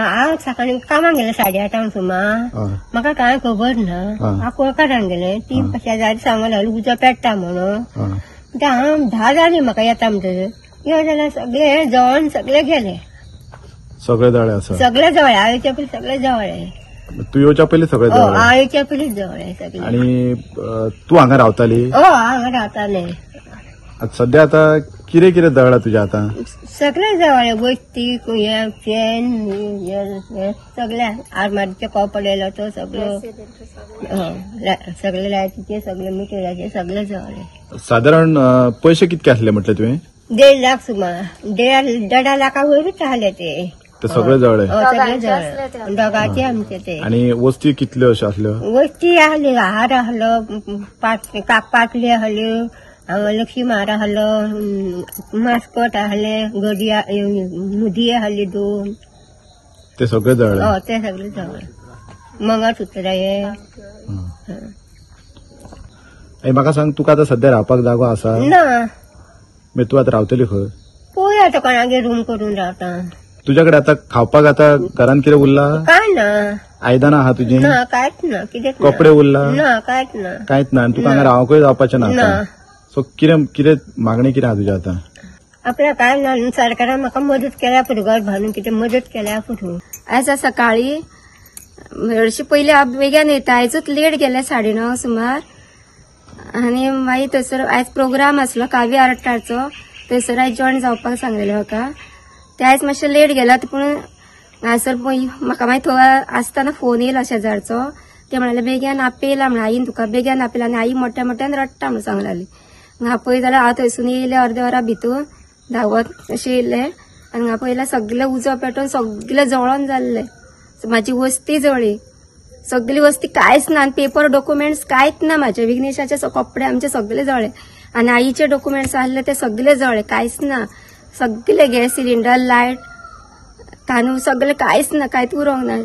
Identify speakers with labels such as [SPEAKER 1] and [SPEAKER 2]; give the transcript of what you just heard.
[SPEAKER 1] हांव सकाळी कामाक गेलें 8:30 सुमार. म्हाका कांय खबर ना. हांव कुळकारान गेलें, ती शेजारी सांगूंक लागली उजो पेट्टा म्हणून. हांव 10 जाली म्हाका येता म्हणटकीर, यो जाल्यार सगळे जवळ सगळे गेले.
[SPEAKER 2] सगळे जळे आसा?
[SPEAKER 1] सगळे जवळ, हांव येवच्या पयलीं सगळे जवळ.
[SPEAKER 2] तूं येवच्या पयलीं सगळे जवळ?
[SPEAKER 1] हांव येवच्या पयलीं जवळ सगळे.
[SPEAKER 2] आणि तूं हांगा रावताली?
[SPEAKER 1] हय, हांगा रावतालें.
[SPEAKER 2] सध्या आता कितें कितें जळ्ळां तुज्या आतां?
[SPEAKER 1] सगळे जवळ, वस्ती, चेन, सगळे आरमारीचे कपडे तो सगळं, सगळे लायटीचे, सगळे मिटराचे, सगळे जवळ.
[SPEAKER 2] साधारण पयशे कितके आसले म्हटले तुवें?
[SPEAKER 1] 1.5 लाख सुमार, 1.5 लाखा वयरूच आसले ते.
[SPEAKER 2] ते सगळे जळ्ळे?
[SPEAKER 1] सगळे जळ्ळे, दोगांचे आमचे ते.
[SPEAKER 2] आणि वस्ती कितल्यो अश्यो आसल्यो?
[SPEAKER 1] वस्ती आसल्यो, हार आसलो, पाटली आसल्यो, लक्ष्मी हार आसलो, मास्कोट आसले, गडी मुदी आसली 2.
[SPEAKER 2] ते सगळे जळ्ळे?
[SPEAKER 1] हय, ते सगळे जळ्ळे, मंगळसूत्र हे.
[SPEAKER 2] म्हाका सांग, तुका आतां सध्या रावपाक जागो आसा?
[SPEAKER 1] ना.
[SPEAKER 2] मागीर तूं आतां रावतली खंय?
[SPEAKER 1] पळोवया आतां कोणागेर रूम करून रावता.
[SPEAKER 2] तुज्या कडेन आतां खावपाक आतां घरान कितें उरला?
[SPEAKER 1] काय ना.
[SPEAKER 2] आयदनां आहा तुजी?
[SPEAKER 1] ना, कांयच ना, कितेंच ना.
[SPEAKER 2] कपडे उरला?
[SPEAKER 1] ना, कांयच ना.
[SPEAKER 2] कांयच ना. आनी तुका हांगा रावंकूय जावपाचें ना आतां? सो कितें कितें मागणी कितें आहा तुजी आतां?
[SPEAKER 1] आपल्याक काय ना, सरकारान म्हाका मदत केल्या पुरो, घर बांदून कितें मदत केल्या पुरो.
[SPEAKER 3] आयज सकाळी हरशीं पयलीं हांव बेगीन येता, आयजूच लेट गेलें 9:30 सुमार. आनी मागीर थंयसर आयज प्रोग्राम आसलो काव्य आर्टाचो, थंयसर आयज जॉयन जावपाक सांगलेलें म्हाका. ते आयज मातशें लेट गेला, पूण हांगासर म्हाका मागीर थंय आसतना फोन येयला शेजारचो, ते म्हणाले बेगीन आपयला म्हण आईन तुका बेगीन आपयला. आनी आई मोठ्या मोठ्यान रडटा म्हण सांगू लागली. हांगा पळय जाल्यार हांव थंयसून येयलें अर्द्या वरा भितून धांवत अशें येयलें आनी हांगा पळयल्यार सगळें उजो पेटोवन सगळें जळोन जाल्लें. म्हाजी वस्ती जळ्ळी, सगळी वस्ती कांयच ना, आनी पेपर डॉक्युमेंट्स कांयच ना म्हाजे, विघ्नेशाचे कपडे आमचे सगळे जळ्ळे, आनी आईचे डॉक्युमेंट्स आसले ते सगळे जळ्ळे, कांयच ना. सगळे गॅस सिलिंडर, लायट, तांदूळ सगळे कांयच ना, कांयच उरोंक ना.